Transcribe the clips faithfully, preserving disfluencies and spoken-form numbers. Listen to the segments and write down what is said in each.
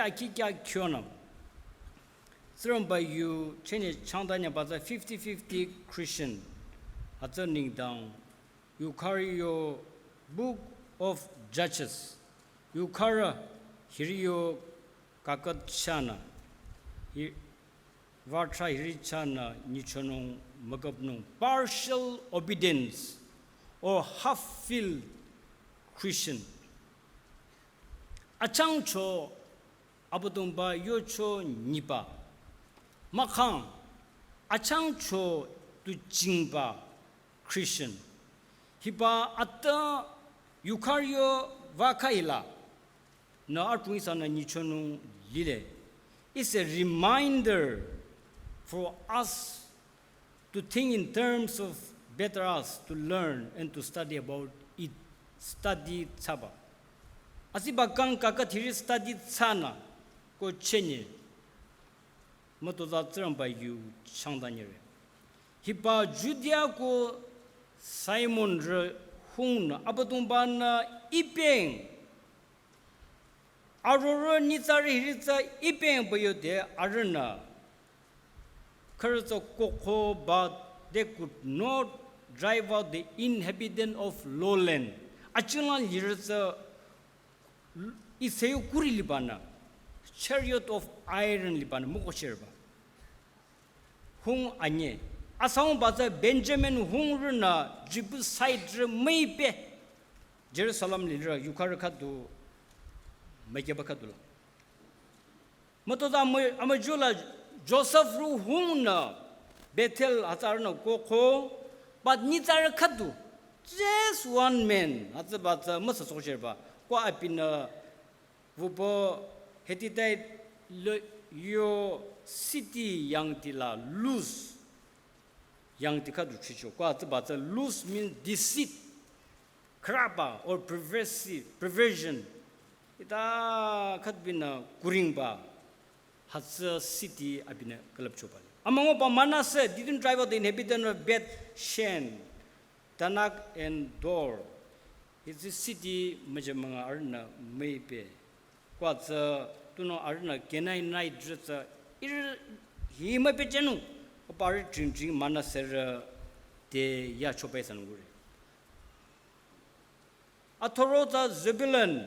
akikya kyonam. Tsingrangba yu chenye changdanyaba tsü fifty fifty Christian. Hütsü nengdang yu khariyo Book of Judges. Yu khara hiriyo kakat chana. Hi-, Vartra hiri chana nyichonung müküpnung partial obedience or half-filled Christian. Achangcho Abüdongba yocho nyiba. Mahkhang achangcho tu jingba Christian. Hiba ata yu khariyo vakhaila. Na atung ihsanü nyichonung lile. It's a reminder for us to think in terms of better us to learn and to study about it. Study thsaba. Asiba kang kaka thiri study thsanü ko chenye. Mütozah Tsingrangba yu changdanyere. Hiba Judea ko Simon rü hungnü Abüdongba-nü ipeng. Arorüh nyitsarü hiri tsü ipeng pü yode arühnü. Khürü tsü kohko, but they could not drive out the inhabitant of lowland. Achinglang lirü tsü ihsa yo kuri libanü. Chariot of iron libanü mükohcherba. Hung anye. Asangba tsü Benjamin hungrünü Jebusrü müipe. Jerusalem lirü yu khara khüdu mükyeba khüdula. Mütozah amü-, amüjula Joseph rü hungnü Bethel hütsü arühnü kohko, but nyitsarü khüdu. Just one man. Hütsüba tsü müsa sohcherba. Ko abinü wüpü Hittite lü yo city yangdi la Luz yangdi khüdu chicho. Ko hütsüba tsü Luz means deceit, khraba or perversive, perversion. Hita khüdubinü kuringba hütsü city abinü külüpchoba. Amüngoba Manasseh didn't drive out the inhabitant of Beth Shean, Taanach and Dor. Hütsü city müjemünga arühnü müipe. Ko hütsü tunüo arühnü Canaanite rü tsü ir hi müipechehnung. Aparü tringtring Manasseh rü te yachoba ihsanü ngure. Athoro tsü Zebulun.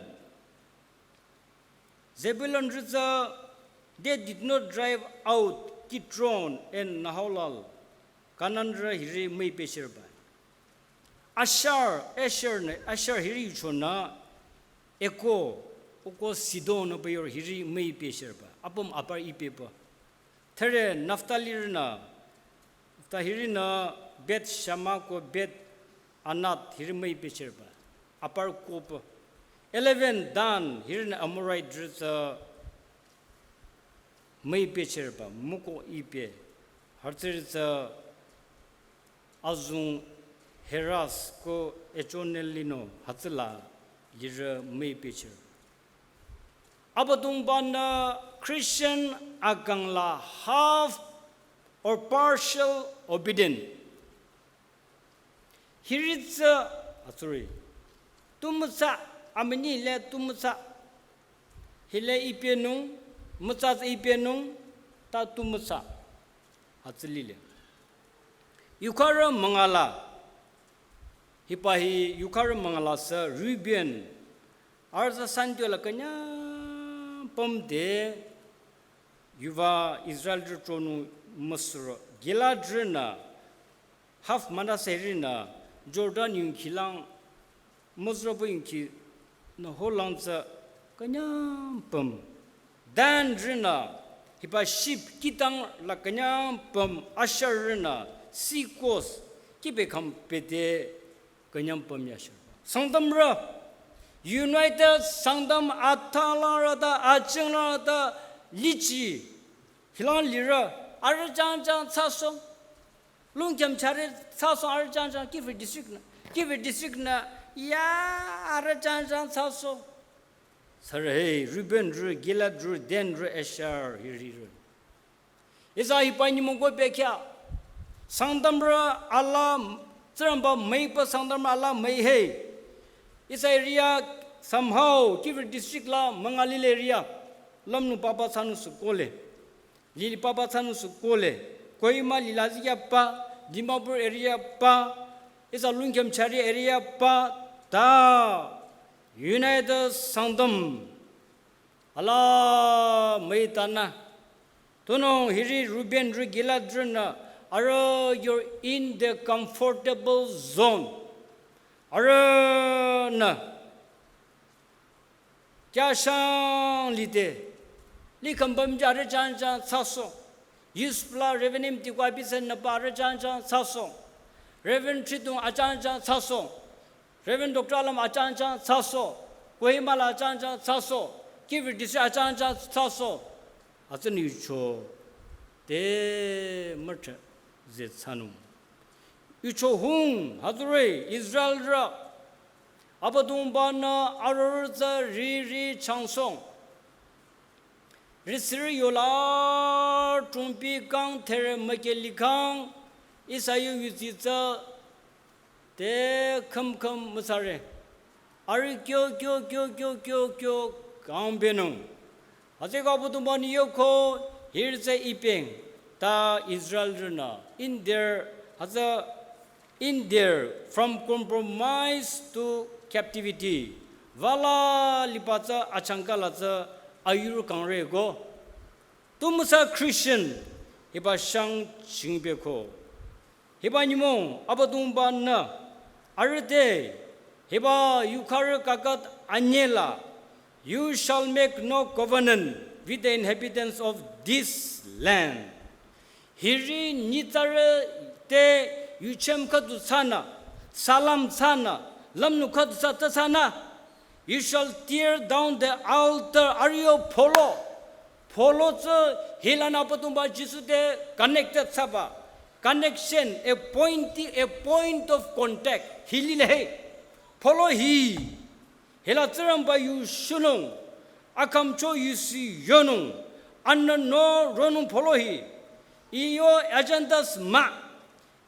Zebulun rü tsü, they did not drive out Kitron and Nahalal. Canaan rü hiri müipecherba. Asher, Asher nü, Asher hiri yuchonü Ekko, oko Sidon nü pü yor hiri müipecherba. Apüm aparü ipepü. Thüre Naphtali rünü, Naphtali hirinü Beth Shemesh ko Beth Anath hiri müipecherba. Aparü kopü. Eleven Dan hirinü Amorite rü tsü müipecherba, müko ipe. Hütsüri tsü azung Hezrah ko Ecroth-el-linod hütsüla lirü müipecher. Abüdongba-nü Christian akang la half or partial obedient. Hiri tsü, ah, sorry. Tu mütsa, amünyi le tu mütsa. Hile ipenung, mütsa tsü ipenung, ta tu mütsa. Hütsü lile. Yukharü mangala. Hiba hi yukharü mangala sü Reuben. Arüh tsü Sunday la künyang pümde yuva Israelrü tronung müsuro. Gileadrünü, half Manasseh rünü, Jordan yangkhilang müsuro pü yangkhi nü holang tsü künyang püm. Danrünü, hiba sheep kihtang la künyang püm, Asherrünü, sea coast, kihbe kham pete künyang püm yashir. Sangtamrü, united Sangtam athalarü ta, achinglarü ta, lichi, hilang lirü, arüh jangjang thsaso. Lungkyam chare thsaso arüh jangjang, Kiphire district nü. Kiphire district nü, ya arüh jangjang thsaso. Sürü he, Reubenrü, Gileadrü, Danrü, Asher, hirirü. Ihsa hiba nyümong ko bekhyah. Sangtamrü alaa, Tsingrangba müiba Sangtamrü alaa müi he. Ihsa area somehow, Kiphire district la münga lile area. lümnung papa thsanung sü kohle. Lili papa thsanung sü kohle. Kohima lila zikya pa, Dimapur area pa, ihsa Lungkem Chari area pa, ta United Sangtam. Ala müitanü. Tunüo hiri Reuben rü Gilead rünü, arüh you're in the comfortable zone. Arühnü. Kyashang lide. Li kambam ja arüh jangjang thsaso. Yusuf la Reverend Imtikwa bisen nü pa arüh jangjang thsaso. Reverend Tritung ajang jang thsaso. Reverend Doctor Alam ajang jang thsaso. Kohima la ajang jang thsaso. Kiphire district ajang jang thsaso. Atsün yucho. Te mürte ze thsanung. Yucho hung hütsüri Israelrü Abüdongba-nü arorüh tsü riri changsong. Risiri yola trumpi kang there müke likhang, ihsa yu yuzi tsü te khüm khüm müsare. Arüh kyo kyo kyo kyo kyo kyo kang benung. Hütsüeko Abüdongba-nü yoko hiri tsü ipeng ta Israelrünü in their, hütsü in their from compromise to captivity. Wala liba tsü achangka la tsü ayurü kangre ko. Tu müsa Christian hiba shang chingbe ko. Hiba nyümong Abüdongba-nü arüh te hiba yukharü kakat anyela, "You shall make no covenant with the inhabitants of this land." Hiri nyitsarü te yuchem khüdu thsanü, salam thsanü, lümnung khüdu thsa ta thsanü, "You shall tear down the altar." Arüh yo pholo. Pholo tsü hilanü Abüdongba Jisu te connected thsaba. Connection, a point, a point of contact. Hi lile he. Pholo hi. Hila Tsingrangba yu shunung. Akümcho yusi yonung. Anü no ronung pholo hi. Iyo agendas mah.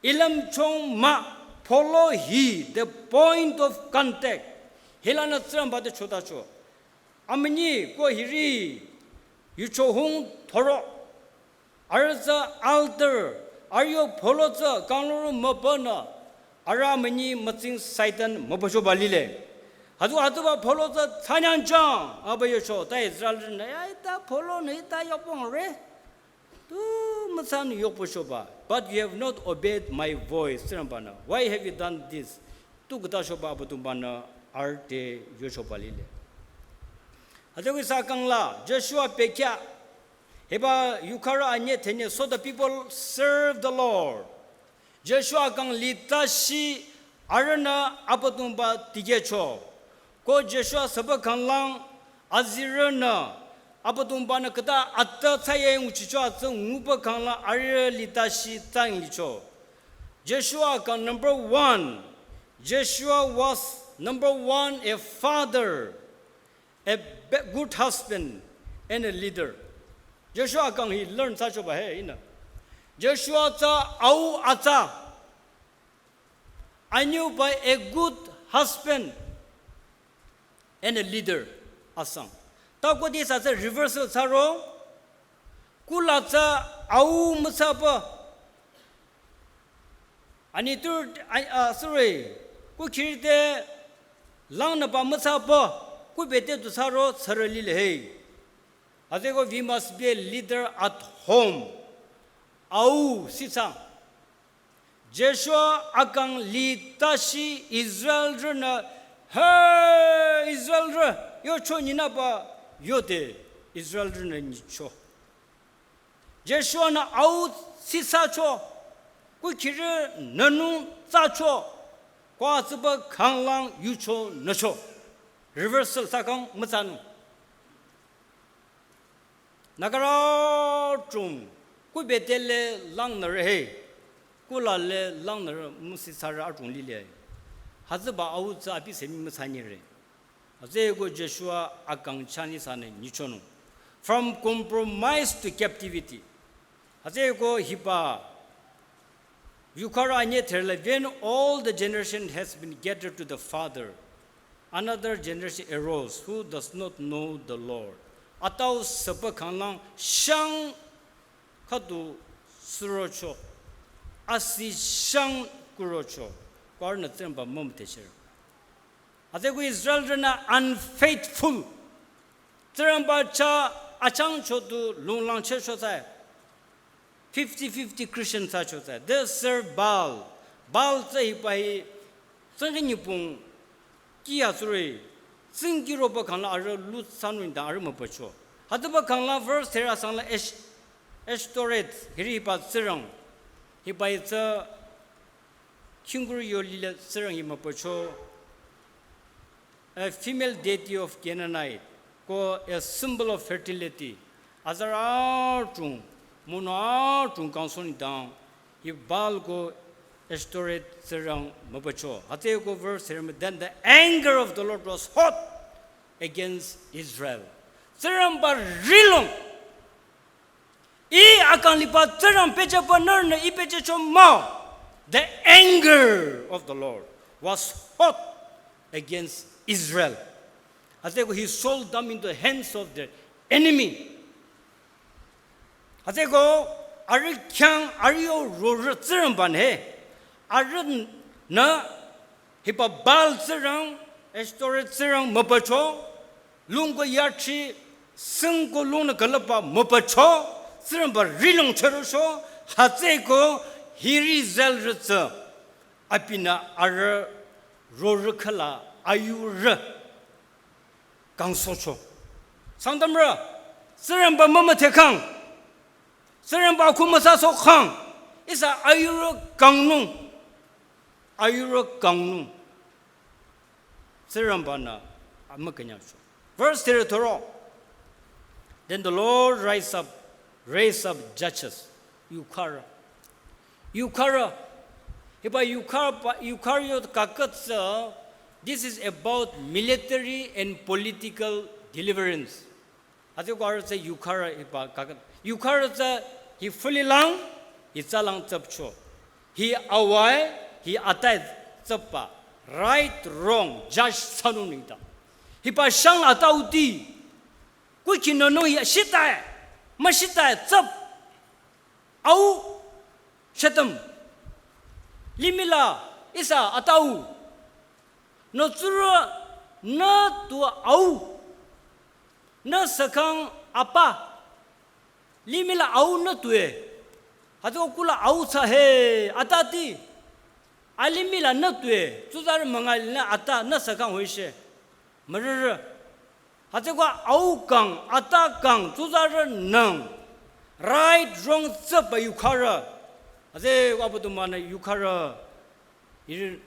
Ilüm chong mah, pholo hi, the point of contact. Hilanü Tsingrangba te chotacho. Amünyi ko hiri, yucho hung thoro. Arüh tsü altar, arüh yo pholo tsü kangluru mübünü. Arüh amünyi mütsing Satan mübüchoba lile. Hütsü hütsüba pholo tsü thsanyangchang, aba yocho, ta Israelrünü, ya ita pholo nü ita yopong re. Tu mütsan yokpo shoba, but you have not obeyed my voice. Tsingrangba-nü, why have you done this? Tu khüta shoba Abüdongba-nü arüh te yochoba lile. Hütsüeko ihsa kang la, Joshua pekya, hiba yukharü anye tenye, so the people serve the Lord. Joshua kang litashi arühnü Abüdongba tikehcho. Ko Joshua süba khanglang azirünü Abüdongba-nü khüta atsa thsaye nguchicho atsa nguba khanglang arüh litashi tsang licho. Joshua kang number one. Joshua was number one, a father, a be-, good husband, and a leader. Joshua kang hi learn thsachoba he ihnü. Joshua tsü au atsa. Anyüba a good husband and a leader asang. Ta kodi sa tsü reversal thsaro. Kula tsü au mütsaba. Ani tur, a, a, sorry. Ku khirite langnüba mütsaba. Ku bete tu thsaro thsarü lile he. Hütsüeko we must be a leader at home. Au sitsang. Joshua akang litashi Israelrünü, he Israelrü, yocho nyinüba yode Israelrünü nyicho. Joshua-nü au sitsacho, ku khirü nünung thsacho, ko atsüba khanglang yucho nücho. Reversal thsakhang mütsanung. Nagarü chung, ku betele langnürü he, kula le langnürü müsitsarü adrong lile. Hütsüba au tsü abi semi mütsanyire. Hütsüeko Joshua akang chani sanü nyichonung. From compromise to captivity. Hütsüeko hiba yukharü anye therle, when all the generation has been gathered to the father, another generation arose who does not know the Lord. Atau süpü khanglang shang khüdu surocho. Asi shang kurocho. Ko arühnü Tsingrangba mümüdhechehre. Hütsüeko Israelrünü unfaithful. Tsingrangba chah achangcho du lunglangchehcho tsü. Fifty-fifty Christian thsacho tsü. They serve Baal. Baal tsü hiba hi tsingki nyipung kih atsurü. Tsingki roba khangla arüh lu thsanung dang arüh mübücho. Hütsüba khangla verse thera sangla Ash-, Ashtoreth hiri hiba tsingrang. Hiba hi tsü khingkurü yo lile tsingrang hi mübücho. A female deity of Canaanite, ko a symbol of fertility. Azarü adrong, monü adrong kangsohnung dang, hi Baal ko Ashtoreth tsingrang mübücho. Hütsüeko verse thera me, then the anger of the Lord was hot against Israel. Tsingrangba rihlong. Ih akang liba Tsingrang pehjüba nührünü ih pehjücho mah. The anger of the Lord was hot against Israel. Hütsüeko he sold them into the hands of the enemy. Hütsüeko arüh khyang arüh yo rorüh Tsingrangba nü he. Arühnü hiba Baal tsingrang, Ashtoreth tsingrang mübücho, lungko yachi, singko lungnü külüpba mübücho, Tsingrangba rihlong chürocho, hütsüeko hiri Israelrü tsü, abinü arüh rorüh khüla ayurü kangsohcho. Sangtamrü, Tsingrangba mümüdhekhang, Tsingrangba khu müsasohkhang, ihsa ayurü kangnung, ayurü kangnung. Tsingrangba-nü amükünyacho. Verse thirty-two. Then the Lord rise up, raise up judges. Yukharü. Yukharü. Hiba yukhar ba, yukharü yo kaküt tsü, this is about military and political deliverance. Hütsüeko arüh tsü yukharü hiba kaküt. Yukharü tsü hi fülilang, hi tsalang tsüpcho. Hi awai, hi atai tsüpba. Right, wrong, judge thsanung nengdang. Hiba shang atauti. Kukhi nonung hi shitai, müshitai tsüp. Au, shetem. Limih la, ihsa atau. Nü tsurü, nü tu au. Nü sükang apa. Limih la au nü tue. Hütsüeko kuh la au thsa he, atati. Alimih la nü tue. Tsuzarü münga nü ata, nü sükang hoishe. Mürürü. Hütsüeko au kang, ata kang, tsuzarü neng. Right, wrong, tsüpba yukharü. Hütsüeko Abüdongba-nü yukharü. Hiri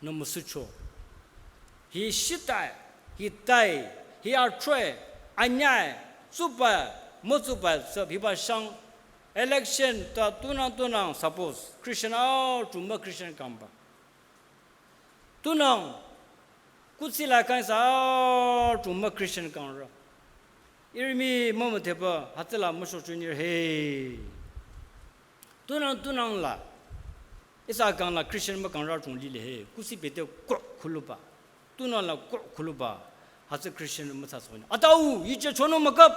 nü müsucho. Hi shitai, hi tai, hi atroi, anyai, tsüpba, mütsüpba, tsüp, hiba shang. Election ta tunang tunang, suppose, Christian au, tumba Christian kangba. Tunang, kuthsi la kang sa, tumba Christian kangrü. Ihrü mii mümüdheba, hütsüla müshochunir he. Tunang, tunang la. Ihsa kang la Christian mükangrü chung lile he. Kuthsi bete ko khuluba. Tunang la ko khuluba. Hütsü Christian mütsa sohni. Atau, yuje chonung mükap.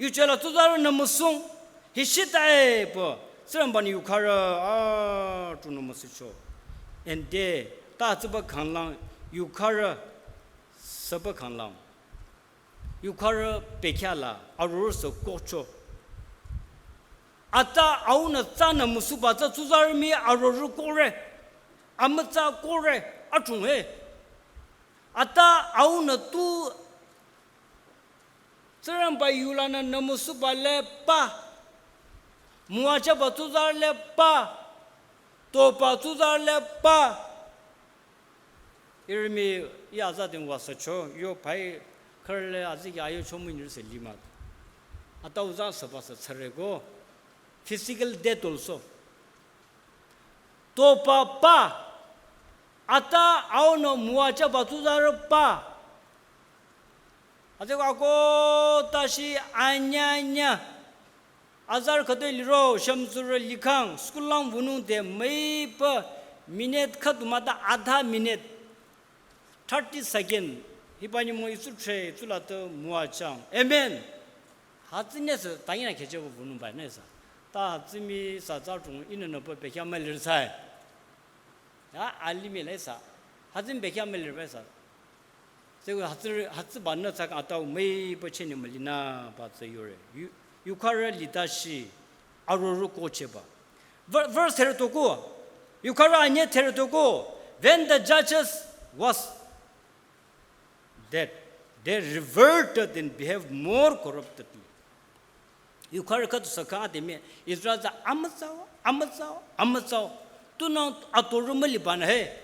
Yuje la tsuzarü nü müsung. Hi shitai pü. Tsingrangba-nü yukharü, a, tunung müsucho. And de, ta tsüba khanglang, yukharü, süba khanglang. Yukharü bekhyah la, arorüh sü kohcho. Ata aunü tsanü müsuba tsü tsuzarü mii arorüh kohre. Amütsa kohre, achung he. Ata aunü tu Tsingrangba yu lanü nü müsuba le pa. Müwajüba tsuzarü le pa. Toba tsuzarü le pa. Ihrü mii ya za ding wüsacho, yo pai khürü le azi ya yo chomu nyir se lima. Ata uza saba sa tsare ko. Physical death also. Toba pa. Ata aunü müwajüba tsuzarü pa. Hütsüeko ako tashi anyanya. Azarü khütoi liro, shümtsurü likhang, school lang wünung de müipa minute khüdu müta adha minute. Thirty second. Hiba nyümong itsu thre, itsu la te müwachang. Amen. Hütsü nüsü, ta ihnü khechehba wünungba nüsü. Ta hütsü mii sü tsa chung ihnü nüpü bekhyah mülir sai. Ya, alimih la sü. Hütsü bekhyah mülir ba sü. Tsü hütsü, hütsübanü tsü atau müiba cheni mülinü ba tsü yore. Yu, yukharü litashi arorüh kohchehba. Ver-, verse thürütoko. Yukharü anyüh thürütoko. When the judges was dead, they revolted and behaved more corruptedly. Yukharü khüdu sü kang ademi Israel tsü amütsau, amütsau, amütsau. Tunang atorü mülibanü he.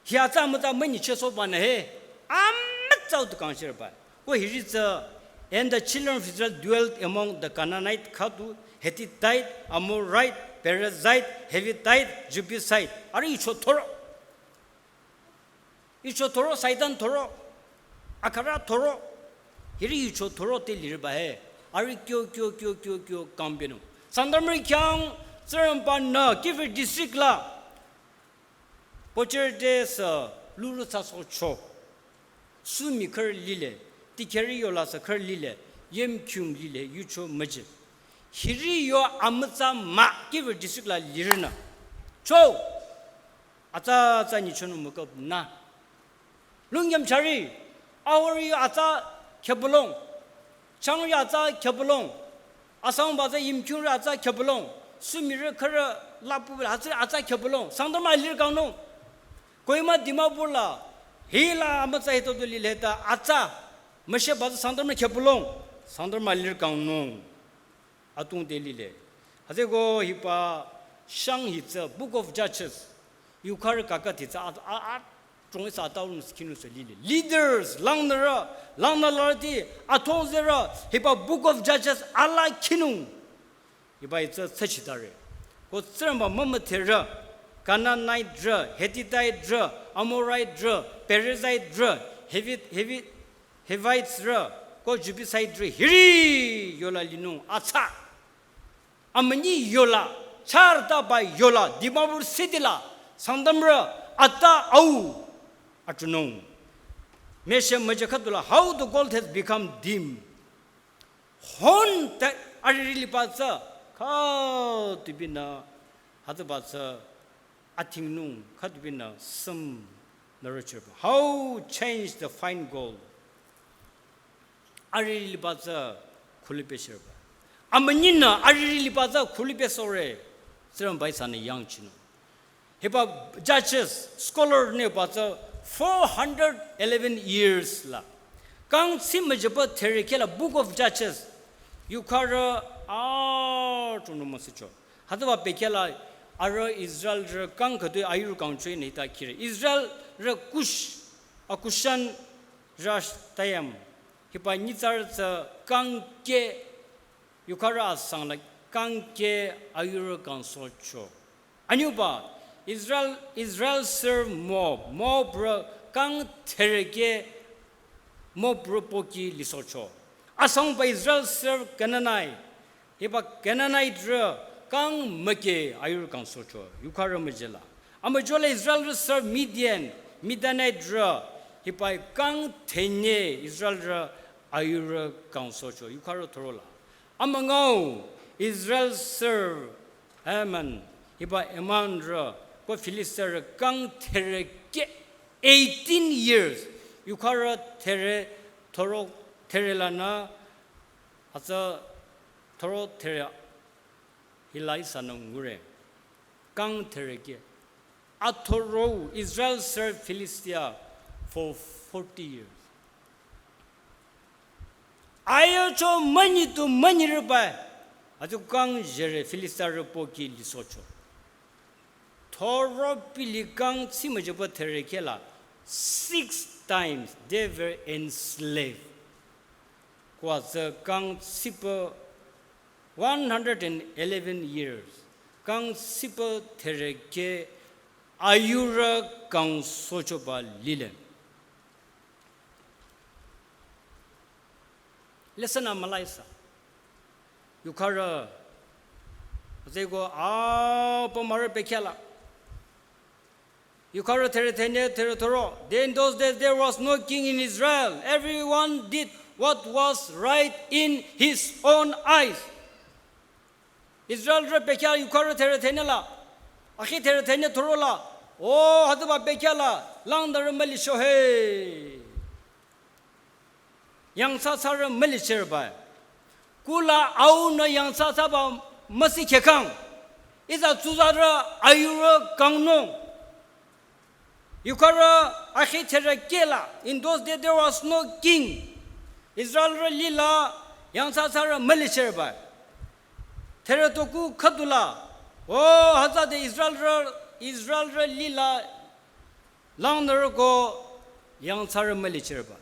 Hi atsa amütsa münyichehsohbanü he. Amütsau tu kangshirba. Ko hiri tsü, and the children of Israel dwelt among the Canaanite khüdu, Hittite, Amorite, Perizzite, Hivite, Jebusite. Arüh yucho thoro. Yucho thoro, Satan thoro, akharü thoro, hiri yucho thoro te lirba he. Arüh kyo, kyo, kyo, kyo, kyo, kangbenung. Sangtamrü khyang, Tsingrangba-nü, Kiphire district la, pocherte sü, lurü thsasohcho. Sumi khürü lile, dikehrü yola sü khürü lile, yimkhiung lile, yucho müjih. Hiri yo amütsa mah, Kiphire district la lirünü. Cho! Atsa atsa nyichonung müküpnü. Lungyam chari, ahori atsa khübülung. Changri atsa khübülung. Asangba tsü yimkhiungrü atsa khübülung. Sumirü khürü lapu hütsü atsa khübülung. Sangtam alir kangnung. Kohima Dimapur la, hila amütsa hito du lile ta atsa. Müsheba tsü Sangtamrü khübülung. Sangtam alir kangnung. Atung te lile. Hütsüko hiba shang hi tsü Book of Judges. Yukharü kaka ti tsü a, a, a, chungisa ataurung sü khinung sü lile. Leaders, langnürü, langnürüti, atongzerü, hiba Book of Judges ala khinung. Hiba hi tsü tsüchitare. Ko Tsingrangba mümüdherü, Canaanite rü, Hittite rü, Amorite rü, Perizzite rü, Hivit, Hivit, Hivite rü, ko Jebusite rü, hiri yola linung atsa. Amünyi yola, chartaba yola, Dimapur city la, Sangtamrü, ata au, atunung. Meshe müjih khüdula, how the gold has become dim. Hon te ariri liba tsü, khüdubinü, hütsüba tsü, athingnung, khüdubinü, süm, nürüchirba. How change the fine gold. Ariri liba tsü, khulipeshirba. Amünyinü, ariri liba tsü, khulipesore. Tsingrangba ihsanü yangchinung. Hiba judges, scholar nü ba tsü four hundred eleven years la. Kang tsi müjüba therekela Book of Judges. Yukharü a chunu müsicho. Hütsüba bekela arüh Israelrü kang khüdu ayurü kang choi nita kire. Israelrü Kush, a Kushan Rishathaim. Hiba nyitsarü tsü kang ke Yukharü asang la kang ke ayurü kangsohcho. Anyüba, Israel, Israel serve Moab. Moabrü kang thereke Moabrü pohki lisohcho. Asangba Israel serve Canaanite. Hiba Canaanite rü kang müke ayurü kangsohcho. Yukharü müjila. Amüjola Israelrü serve Midian. Midianite rü hiba kang thenye Israelrü ayurü kangsohcho, yukharü thorola. Amüngao Israel serve Ammon, hiba Ammonrü, ko Filistirü kang thereke eighteen years, yukharü there, thoro, therelanü, atsa thoro there hila ihsanü ngure. Kang thereke. Athoro Israel serve Philistia for forty years. Ayocho münyi tu münyirüba. Atsa kang jüre Philistiarü pohki lisohcho. Thoro pili kang tsi müjüba therekela six times they were enslaved. Ko atsa kang tsiba one hundred and eleven years. Kang tsiba thereke ayurü kangsohchoba lile. Lesson amüla ihsa. Yukharü. Zeko apa marü bekhyala. Yukharü therethene theretoro. Then in those days there was no king in Israel. Everyone did what was right in his own eyes. Israelrü bekhyah yukharü therethene la, akhi therethene thoro la, o hütsüba bekhyah la, langnürü mülicho he. Yangthsathsarü mülichirba. Kula aunü yangthsathsaba müsikheh kang. Ihsa tsuzarü ayurü kangnung. Yukharü akhi therü kehla, in those days there was no king. Israelrü lila yangthsathsarü mülichirba. Therü toku khüdula, o hütsüde Israelrü, Israelrü lila langnürü ko yangthsarü mülichirba.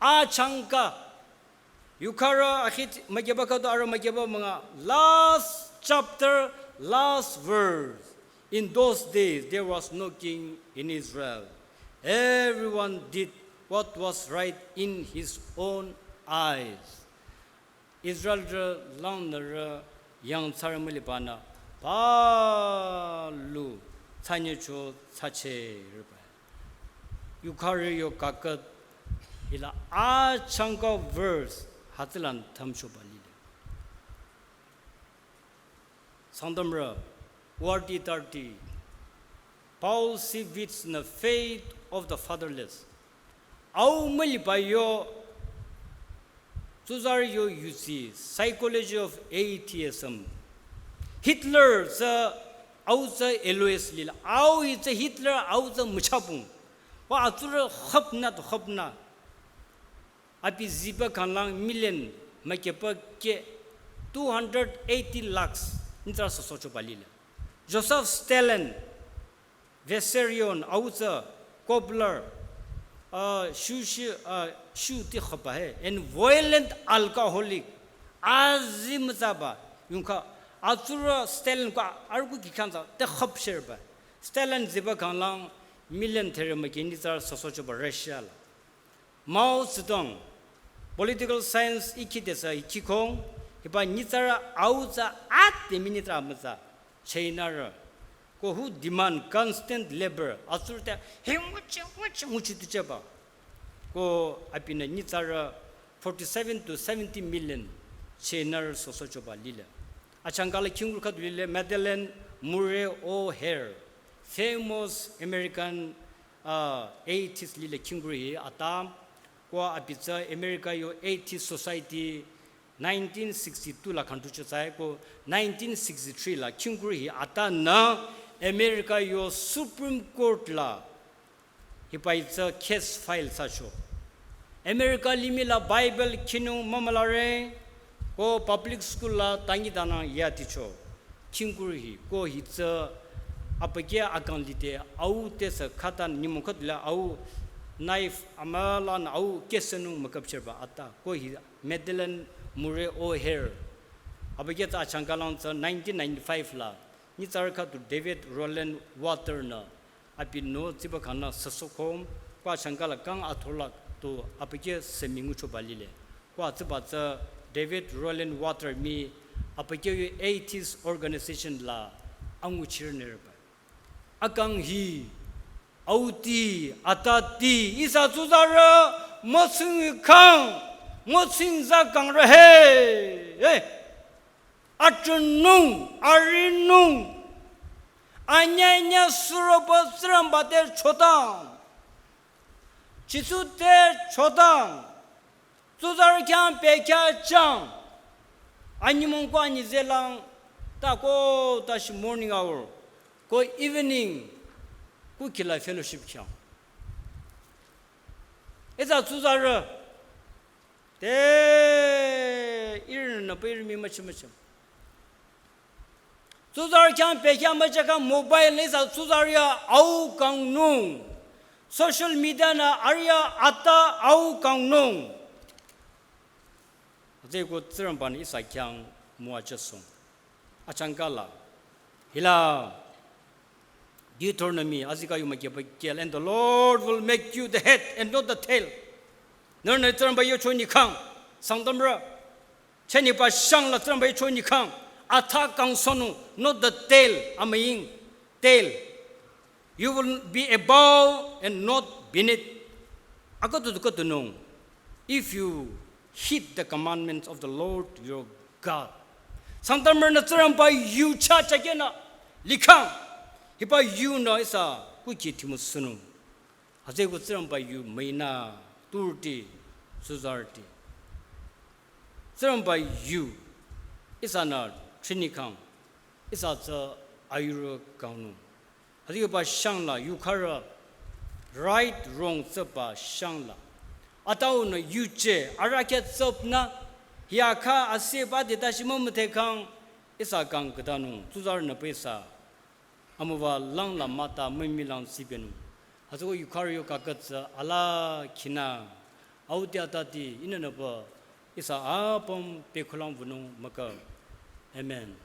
Achangka, yukharü akhi t-, mükehba khüdu arüh mükehba münga. Last chapter, last verse. In those days, there was no king in Israel. Everyone did what was right in his own eyes. Israelrü langnürü yangthsarü mülibanü palu thsanyecho thsacherüba. Yukharü yo kaküt hila achangka verse hütsülan thümchoba lile. Sangtamrü, warti tarti, Paulsi witness the fate of the fatherless. Au müliba yo, tsuzarü yo yusi, psychology of atheism. Hitler tsü, au tsü Alois lila, au hi tsü Hitler, au tsü müchabung. Wa atsurü khapna to khapna. Abi ziba kanglang million mükehba keh two hundred eighty lakhs nyitsarü sosochoba lile. Joseph Stalin, Vissarion, au tsü cobbler, uh, shu shi, uh, shu ti khaba he, and violent alcoholic, azi mütsaba, yungkha, atsurü Stalin ko arüku kikhansa, te khapcherba. Stalin ziba kanglang million therü mükeh nyitsarü sosochoba Russia la. Mao Zedong, political science ikhi desa ikhi kong, hiba nyitsarü au tsü ade mii nyitsarü mütsa, Chinarü. Ko who demand constant labor, atsur te, he nguchi, nguchi, nguchi ticheba. Ko abinü nyitsarü forty-seven to seventy million Chinarü sosochoba lile. Achangkala khingkur khüdu lile, Madalyn Murray O'Hair, famous American uh, atheist lile khingkur hi ata, ko abi tsü America yo Atheist Society nineteen sixty-two la khantucho tsai, ko nineteen sixty-three la khingkur hi atanü America yo Supreme Court la hiba hi tsü case file thsacho. America limih la Bible khinung mümülare, ko public school la tangi danang yaticho. Khingkur hi, ko hi tsü abükyü akang lide au te sü khüta nyümong khüdula au knife amülanü au kehsenung mükapcherba ata. Ko hi Madalyn Murray O'Hair. Abükyü tsü achangkalang tsü nineteen ninety-five la nyitsarü khüdu David Roland Water nü abi nü tsiba khangnü süsohkhom, ko achangkala kang atholak tu abükyü semi nguchoba lile. Ko atsiba tsü David Roland Water mii abükyü yo atheist organization la anguchirnerba. Akang hi, auti, atati, ihsa tsuzarü, mütsing kang, mütsing za kang re he. Hey. Atünung, arinung, anyanya suroba Tsingrangba te chotang, Jisu te chotang, tsuzarü khyang pekya chang, anyimong ko anyi zelang, ta ko tashi morning hour, ko evening, ko kila fellowship khyang. Ihsa tsuzarü, te irin na pa irin mi machi machi. Tsuzarü khyang pekya machi kang mobile nü ihsa tsuzarü ya au kangnung. Social media nü arüh ya ata au kangnung. Tsü ko Tsingrangba nü ihsa khyang müwajüsong. Achangkala. Hila Deuteronomy, azika yu makeba kel, and the Lord will make you the head and not the tail. Nührünü Tsingrangba yucho nyikhang, Sangtamrü. Cheniba shangla Tsingrangba yucho nyikhang, ata kangsohnung, not the tail, amüying, tail. You will be above and not beneath. Akatu katu nung. If you heed the commandments of the Lord your God. Sangtamrünü Tsingrangba yu cha chakena. Likhang. Hiba yu nü ihsa kuki timu sünung. Hütsüeko Tsingrangba yu müinü turüti, tsuzarüti. Tsingrangba yu ihsanü trini khang, ihsa tsü ayurü kangnung. Hütsüba shangla yukharü right wrong tsüba shangla. Ataunü yuje arahkheh tsüpnü, hiakha aseba de tashi mümüdhe khang, ihsa kang khütanung, tsuzarünü pü ihsa amüwa langla mata mümilang sibenung. Hütsüeko yukharü yu kakütsü ala khinü. Auti atati inünüba ihsa apüm pekhulang wünung mükü. Amen.